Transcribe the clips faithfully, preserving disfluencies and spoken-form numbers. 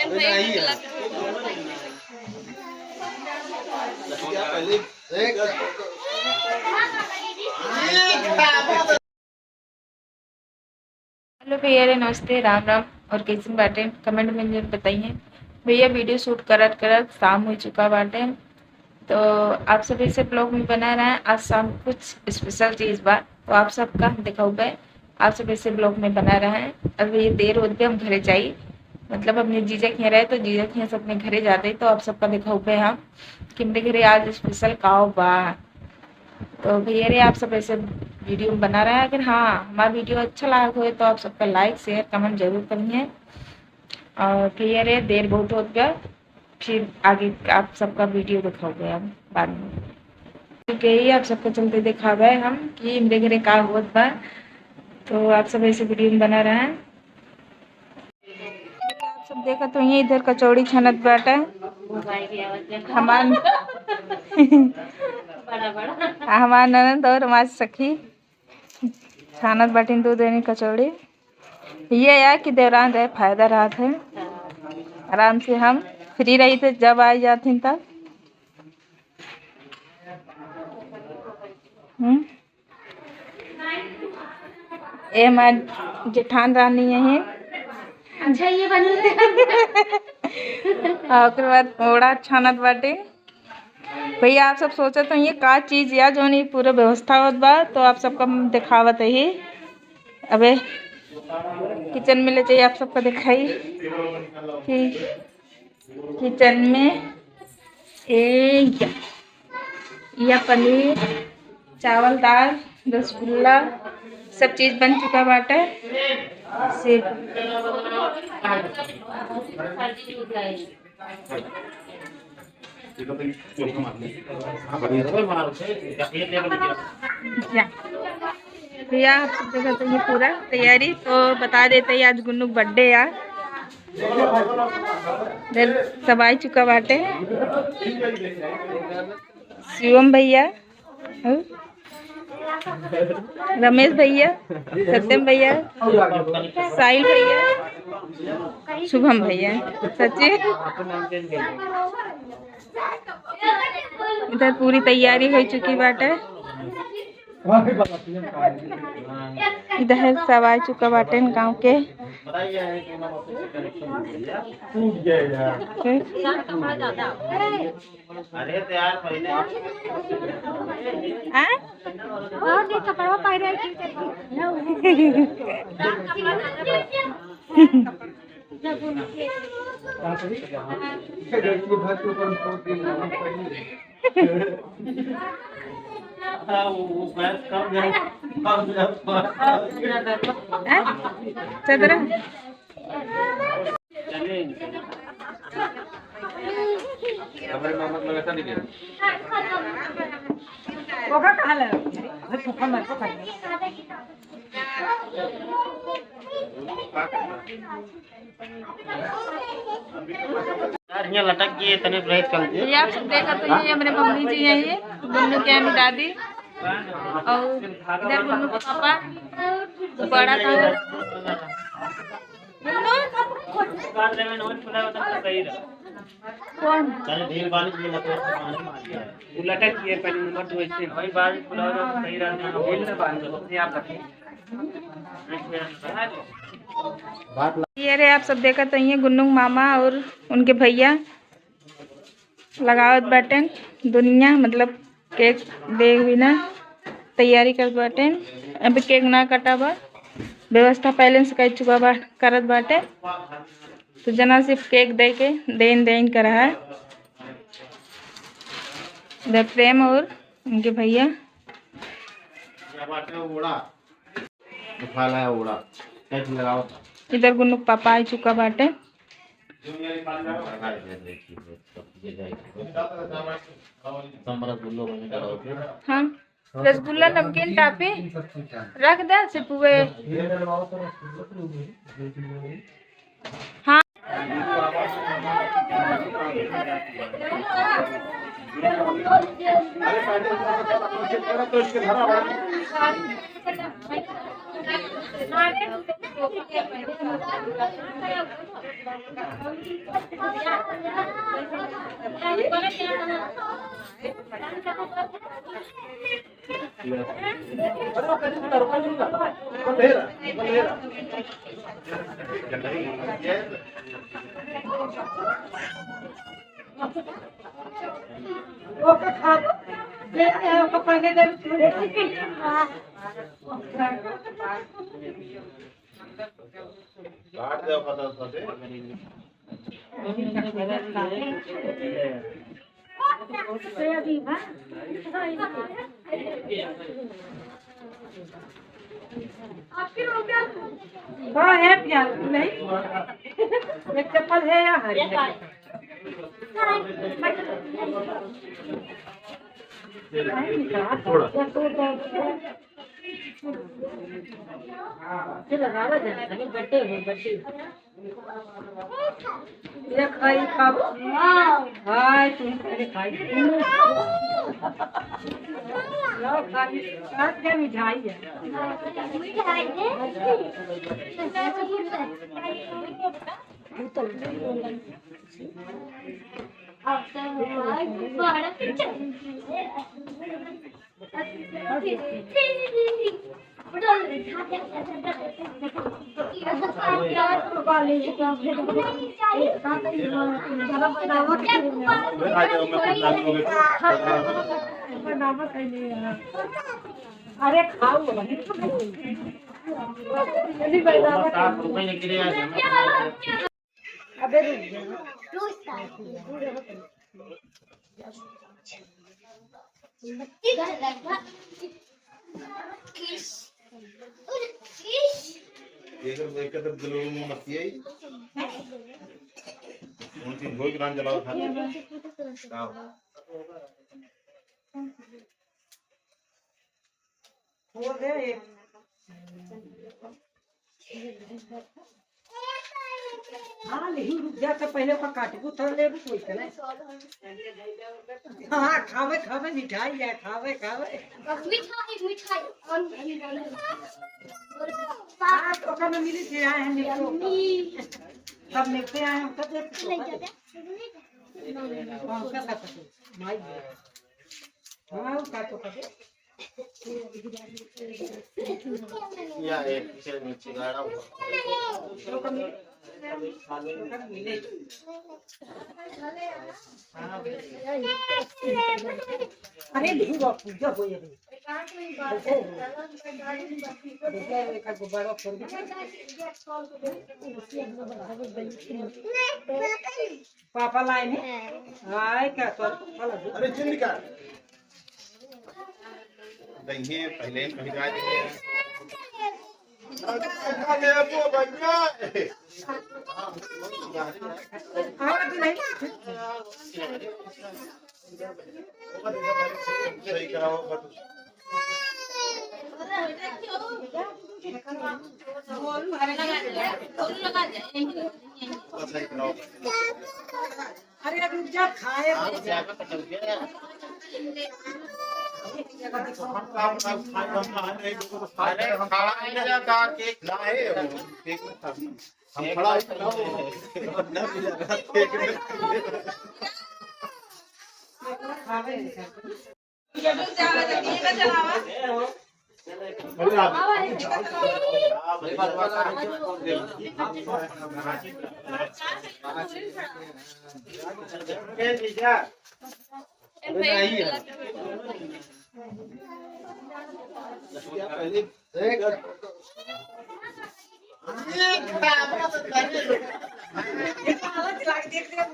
हेलो भैया रे, नमस्ते, राम राम। और कैसन बाटे, कमेंट में जरूर बताइए। भैया, वीडियो शूट करत करत शाम हो चुका बाटे, तो आप सब ऐसे ब्लॉग में बना रहे हैं। आज शाम कुछ स्पेशल चीज़ बा, तो आप सबका हम दिखाऊबे, आप सब ऐसे ब्लॉग में बना रहे हैं। अब ये देर होत बे, हम घरे जाई, मतलब अपने जीजा के यहाँ रहे, तो जीजा के यहाँ से अपने घरे जाते, तो आप सबका दिखाऊबे हम कि हमरे घरे आज स्पेशल काव बा। तो भैया रे, आप सब ऐसे वीडियो में बना रहे हैं। अगर हाँ, हमारा वीडियो अच्छा लागत होए तो आप सबका लाइक, शेयर, कमेंट जरूर करिए। और भैया रे, देर बहुत होत बा, फिर आगे आप सबका वीडियो दिखाऊबे हम बाद में। क्योंकि यही आप सबके चलते दिखावे हम कि हमरे घरे का होत बा, तो आप सब ऐसे वीडियो में बना रहे हैं। आप सब देखत होइए, इधर कचौड़ी छनत बाटे। हमार, हमार ननद और हमार सखी छानत बाटिन दो जनी कचौड़ी। ये या कि देवरान रहे, फायदा रहत है, आराम से हम फ्री रही थे, जब आ जाथिन तब। हम्म। ए हमार जेठान रानी यही। अच्छा, ये बनी। और ओकरे बाद ओड़ा छानत बाटे। भैया, आप सब सोचत होइए का चीज या जौन ई पूरा व्यवस्था होत बा, तो आप सबका हम देखावत ही। अबे किचन में ले जाइए, आप सबका दिखाई कि किचन में ए या, या पनीर, चावल, दाल, रसगुल्ला, सब चीज बन चुका बाटे। से या। भैया, आप सब देखत होइए पूरा तैयारी, तो बता देते हैं आज गुन्नू बर्थडे या। इधर सब आ चुका बाटे। शिवम भैया, हम्म? रमेश भैया, सत्यम भैया, साहिल भैया, शुभम भैया, सचिन। इधर पूरी तैयारी हो चुकी बाटे। इधर सब आ चुका बाटे गाँव के। अरे तो यार, पहले हाँ? और ये कपड़ा पहने की हाँ, वो, वो गैस कम गैस, कम गैस। हाँ? चंद्रा? हमारे मामा को लगा था नहीं क्या? ओका कहाँ लगा? अरे फूफा मत को खाइए। यार, यहाँ लटक के तने ब्रेक कर दे। ये आप सब देखा तो ये हमारे मम्मी जी हैं, ये गुन्नू के अम्मी दादी, और इधर गुन्नू के पापा, बड़ा था। कौन? चले ढेर बारिश में लगे, पानी मार दिया। वो लटक गया, पहले नंबर तो ऐसे भाई, बारिश बुलाओ तो सही रहता है, हम बोल ना पाएंगे, अपने आप रखें। ये रे, आप सब देखत होइए गुन्नू के मामा और उनके भैया लगावत बाटेन दुनिया, मतलब केक दे बिना तैयारी करत बाटेन। अभी केक ना कटा बा, व्यवस्था पहले से कर चुका बा, करत बाटे। तो जना सिर्फ केक दे के देन देन कर रहा है। इधर प्रेम और उनके भैया। उठा लाया ओड़ा। कैसे लगाओ? इधर गुन्नू के पापा आ चुका बाटे। हाँ, रसगुल्ला, नमकीन, टाफी रख दे, सिर्फ वे। हाँ। ओके खा। दे, ओके पहले दे। काट दे, पता सोचे। बड़ा है प्यार, नहीं? एक चप्पल है या है? थोड़ा। ये खाई, खाओ। हाय, तुम पहले खाई। लो, खाई। आज क्या मिठाई है? मिठाई है। अब तो हमारा गुब्बारा। अरे खाओ। अबे रुक जा। एक, एक तरफ दिलों में मस्ती आई। उन तीन भोज रान जलाओ खाते। आओ। हो गए। हाँ, लेकिन रुक जा, तो पहले ओका काटबू, तो लेबू कोई के नहीं। हाँ, खावे, खावे, मिठाई है, खावे, खावे। मिठाई, मिठाई। हाँ, तो ओका में मिली थे, आए हैं, मिठाई। सब मिलते आए हैं, ओका देख। हाँ, ओका साथ में। माई। हाँ, ओका तो खावे। या एक से नीचे गाड़ा हुआ। अरे, नहीं, वो पूजा हो ये। देखो, देखो, एक गुब्बारा फोड़ दे। पापा लाए ने? आए का तो? अरे, जिंद का? दहिए, पहले ही पहिरा दे। अरे, दुल्हन। सही कराओ, बस। सही कराओ। अरे, रुक जा, खाए। अरे, खाए जा, का केक खाए हो? केक मत खा। हम खड़ा ही खड़ा हो। ना मिला, केक मत खा।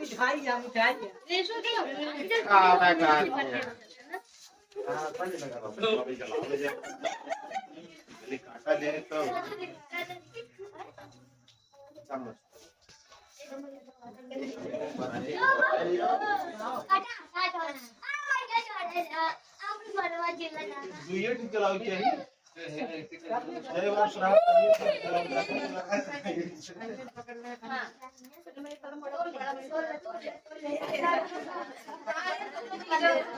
मिठाई है, मिठाई है। काटा ले तो। दुइये ठो चलाओ चाहिए। जय बाबा श्राप।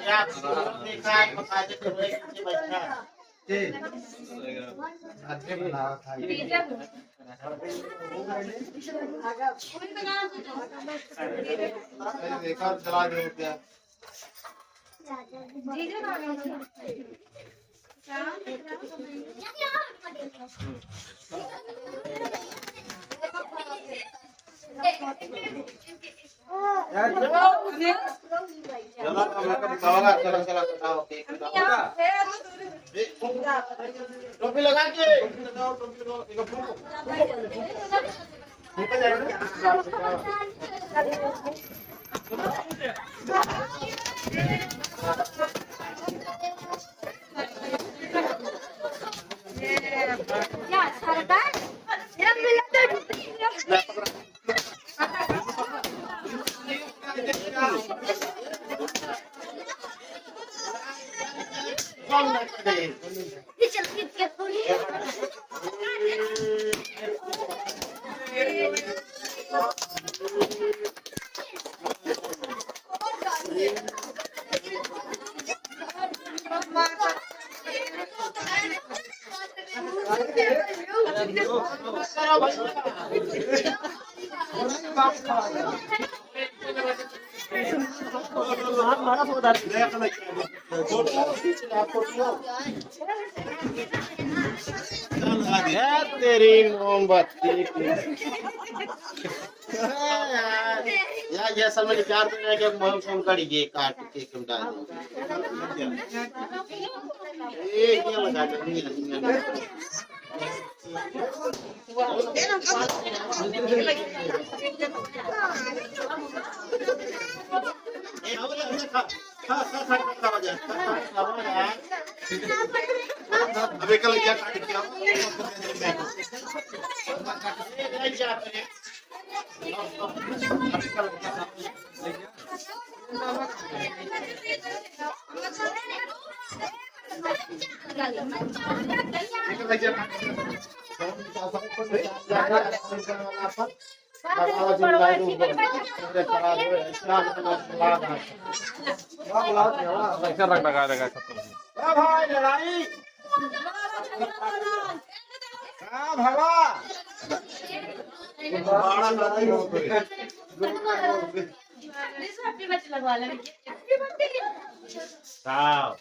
या, देखा है, बता दे, तो वही से बैठा है। जी। अच्छे बनावा था। एक और चला दो क्या? चलो, अब मैं कभी खाओगा, चलो, चलो, चलो, केक बनाओ। ए, टोपी लगा के, टोपी लगाओ, टोपी लगाओ, एक फूको, फूको पहले, फूको। फूको जाएगा ना? ए, तेरी मोमबत्ती की। यार, यार, ये असल में प्यार तो नहीं है कि मोम फोम काट के काट के तुम डाल दो। ए, ये लगा दो, ये लगा दो। अबे कल क्या काट दिया? ऐसा रख लगा देगा खत्म। ए भाई, लड़ाई। का भला? बड़ा लड़ाई हो गई। साहब।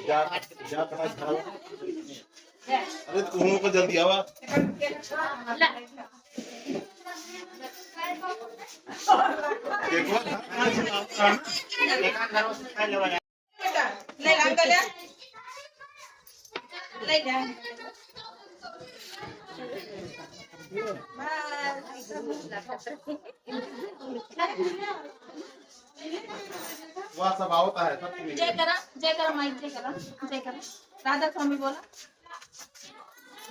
जा, जा, जा, जा। अरे, तुम लोग को जल्दी आवा। देखो, बेटा, ले ला, ले ला। ले ला। वह सब आवता है, सब तुम्हें। जय करा, जय करा, माई, जय करा, जय करा। राधा स्वामी बोला।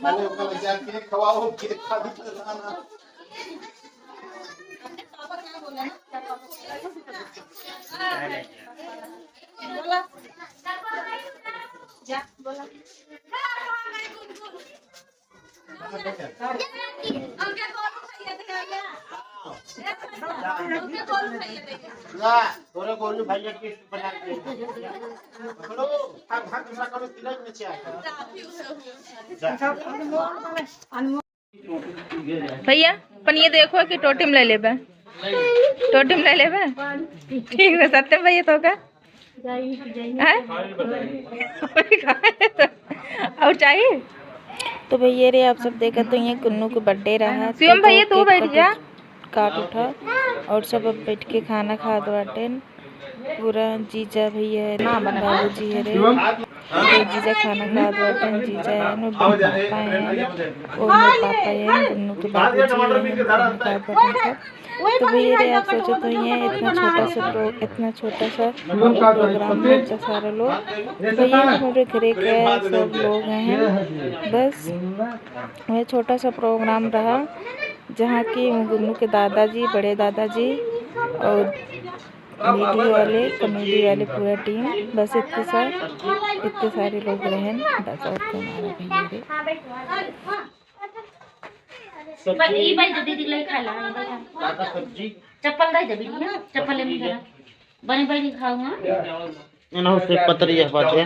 पहले ओकरा लइका के खवाओ, के खा दी तो ना, ना। पापा क्या बोला ना? बोला। जा, बोला। ना, तोरे गोलू भैया के बना के। पकड़ो, हम, हम दूसरा करो, तिलक में से आए। जा। भैया, पनिया देखो कि टोटिम ले लेबे। टोटिम ले लेबे। ठीक है, सत्यम भैया तो का? हैं? और चाहिए? तो भैया रे, आप सब देखत होइहैं, कुन्नू के birthday रहा, शिवम तो भैया, तू cake बैठ जा। काट उठा और सब अब बैठ के खाना खात बाटेन। पूरा जीजा भैया रे, बाबूजी रे, तो जीजा खाना खात बाटेन, जीजा हैं, और पापा हैं, और मेरे पापा हैं, गुन्नू के बाबूजी हैं, खाना खात बाटेन सब। तो भैया रे, आप सोचत होइहें, इतना छोटा सा प्रो-, इतना छोटा सा प्रोग्राम में इतना सारा लोग। तो भैया रे, हमरे घरे के सब लोग हैं, बस वह छोटा सा प्रोग्राम रहा, जहाँ की गुन्नू के दादाजी, बड़े दादाजी और मीडिया वाले, कॉमेडी वाले, पूरा टीम, बस इतने सा, इतने सारे लोग रहेन, बस और कोई ना रहे रे। पर ई भाई दीदी ले खा ला, ई भाई। चप्पल दे दे बिटिया, चप्पल ले मेरा। बने बने खाऊंगा। इन्हों से पतरी है बात है।